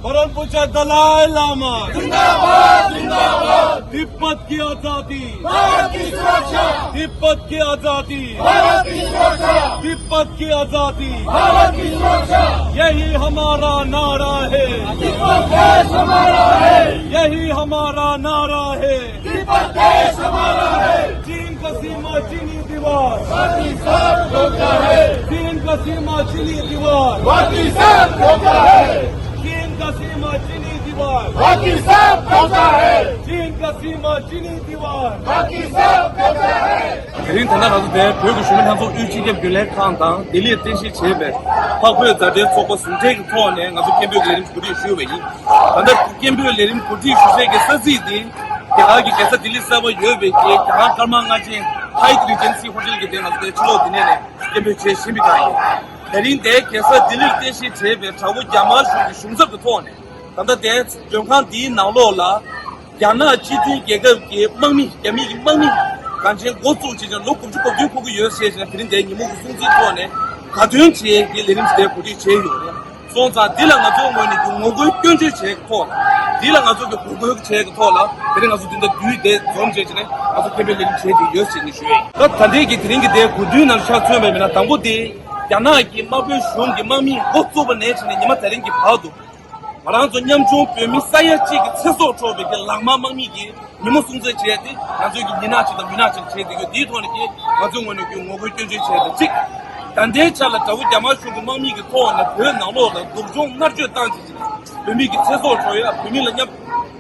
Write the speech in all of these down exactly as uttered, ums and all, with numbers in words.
परम पूज्य दलाई लामा जिंदाबाद, जिंदाबाद। तिब्बत की आजादी, भारत की सुरक्षा। तिब्बत की आजादी, भारत की सुरक्षा। तिब्बत की आजादी, भारत की सुरक्षा। यही हमारा नारा है। तिब्बत देश हमारा है। यही हमारा नारा है। तिब्बत देश हमारा है। चीन का सीमा चीनी दीवार। बाकी सब धोखा है। चीन का सीमा चीनी दीवार। बाकी सब धोखा है। चीन का सीमा चीनी दीवार। बाकी सब धोखा है। चीन का सीमा चीनी दीवार। बाकी सब धोखा है। དེ་རིང་ད་ལྟ་ང་ཚོ་དེ་བོད་ཀྱི་གཞོན་ནུ་ལྷན་ཚོགས་དབུས་སྤྱི་ཁྱབ་རྒྱུན་ལས་ཁང་དང་ལྡི་ལིར་རྟེན་གཞི་བྱས་པའི་འཕགས་བོད་མཛའ་འབྲེལ་ཚོགས་པ་ཟུང་འབྲེལ་གྱི་ཐོག་ནས་ང་ཚོ་སྐད་འབོད་ཀྱི་ལས་རིམ་གོ་སྒྲིག་ཞུས་པ་ཡིན། ད་ལྟ་སྐད་འབོད་ལས་རིམ་གོ་སྒྲིག་ཞུ་བྱེད་ཀྱི་ས་ཚིགས་འདི་རྒྱ་གར་གྱི་རྒྱལ་ས་ལྡི་ལི་གསར་པར་ཡོད་པའི་གི་རྒྱ་གར་སྐར་མ་ལྔ་ཅན་Hyatt Regency Hotel གྱི་སྟེང་ང་ཚོ་དེ་ཕྱི་ལོགས་འདི་ནས་ནས་སྐད་འབོད་བྱེད་བཞིན་པའི་སྒང་ཡིན། དེ་རིང་འདིའི་རྒྱལ་ས་ལྡི་ལིར་རྟེན་གཞི་བྱས་པའི་དྲག་པོ་རྒྱ་དམར་གཞུང་གི་གཞུང་ཚབ་ཀྱི་ཐོག་ནས་ད་ལྟ་དེ་མགྲོན་ཁང་འདིའི་ནང་ལོགས་ལ་རྒྱ་ནག་སྤྱི་མཐུན་རྒྱལ་ཁབ་ཀྱི་དམག་མི་རྒྱ་མི་གི་དམག་མི་གང་ཅན་འགོ་བཙུགས་བྱས་ཀྱང་ལོ་དགུ་བཅུ་གོ་བདུན་འཁོར་གྱི་ཡོད་ཟེར་ཞིང་དེ་རིང་འདིའི་ཉིན་མོ་གི་སྲུང་བརྩིའི་ཐོག་ནས་ག་དོན་བྱེད་ཀྱི་ལས་རིམ་ཞིག་དེ་གོ་སྒྲིག་བྱས་ཡོད་རེད། སོང་ཙང་འདི་ལ་ང་ཚོའི་ངོས་ནས་ཀྱི་ངོ་རྒོལ་སྐྱོན་བརྗོད་བྱས་ཀྱི་ཐོག་ལ། འདི་ལ་ང་ཚོ་གི་ངོ་རྒོལ་བྱས་ཀྱི་ཐོག་ལ་དེ་རིང་ང་ཚོ་འདི་འདྲ་དུས་དེ་འཛོམས་བྱས་བྱས་ནས་ང་ཚོ་སྐད་འབོད་ལས་རིམ་བྱས་ཏེ་ཡོད་ཟེར་ནས་ཞུ་ཡས་ཡིན། ད་ད་ལྟའི་གི་དེ་རིང་གི་དེ་གོ་དོན་ནང་ཆ་མཚོན་པ་ཡིན་ན་དང་པོ་དེ་རྒྱ་ནག་གི་དམར་པོའི་གཞུང་གི་དམག་མིས་འགོ་བཙུགས་པ་ནས་བྱས་ནས་ཉི་མ་དེ་རིང་གི་བར་དུ་ང་རང་ཚོ་ཉམ་ཆུང་བོད་མི་ས་ཡ་གཅིག་གི་ཚེ་སྲོག་འཕྲོག་པའི་གི་ལག་དམར་དམག་མི་གིས་ཉིན་མོ་སྲུང་བརྩི་བྱས་ཏེ་ང་ཚོའི་གི་ཉིན་ནག་ཅིག་དང་མུན་ནག་ཅིག་བྱས་ཏེ་ཡོད། དེའི་ཐོག་ནས་ཀྱི་ང་ཚོའི་ངོས་ནས་ཀྱི་ངོ་རྒོལ་སྐྱོན་བརྗོད་བྱས་ཏེ་གཅིག་ད་ལྟའི་ཆ་ལ་དགྲ་བོ་རྒྱ་དམར་གཞུང་གི་དམག་མི་གི་ཐོག་ནས་བོད་ནང་ལོགས་ལ་སྡུག་སྦྱོང་མནར་གཅོད་བཏང་བྱས་ཅིག་བོད་མི་གི་ཚེ་སྲོག་འཕྲོག་ཡ་བོད་མི་ལ་མཉམ་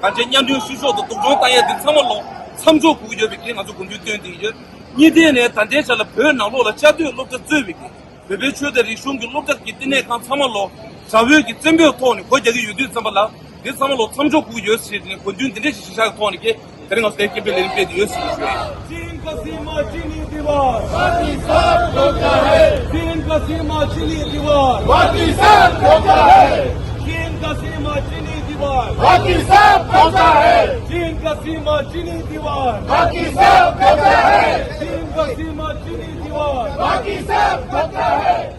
གང་ཅན་མཉམ་མཐུན་བཤུ་གཞོག་དང་སྡུག་སྦྱོང་བཏང་ཡ་དེ་ཚང་མ་ལོ་མཚམས་འཇོག་དགོས་ཀྱི་ཡོད་པའི་གི་ང་ཚོ་དགོངས་ཚུལ་བཏོན་ཏེ་ཡོད། གཉིས་ལྡན་ནས་ད་ལྟའི་ཆ་ལ་བོད་ནང་ལོགས་ལ་བཅའ་སྡོད་སློབ་གྲྭ་གཙོས་པའི་གི་བོད་པའི་ཆོས་དང་རིག་གཞུང་གི་སློབ་གྲྭ་གི་བསྟི་གནས་ཁང་ཚང་མ་ལོ་དགྲ་བོའི་གི་བཙན་པོའི་ཐོག་ནས་སྒོ་རྒྱག་གི་ཡོད་དུས་ཙམ་པ་ལ་འདི་ཚང་མ་ལོ་མཚམས་འཇོག་དགོས་ཀྱི་ཡོད་ཟེར་ནས་དགོངས་དོན་འདི་འདྲ་ཞིག་གཞི་བཞག་གི་ཐོག་ནས་ཀྱི་དེ་རིང་ང་ཚོ་དེ་སྐད་འབོད་ལས་རིམ་སྤེལ་དུ་ཡོད་ཟེར་ཞུ་ཡ་ཡིན། चीन का सीमा चीनी दीवार। बाकी सब धोखा है। चीन का सीमा चीनी दीवार। बाकी सब धोखा है। चीन का सीमा चीनी दीवार। बाकी सब धोखा है। चीन का सीमा चीनी दीवार। बाकी सब धोखा है। चीन का सीमा चीनी दीवार। बाकी सब धोखा है।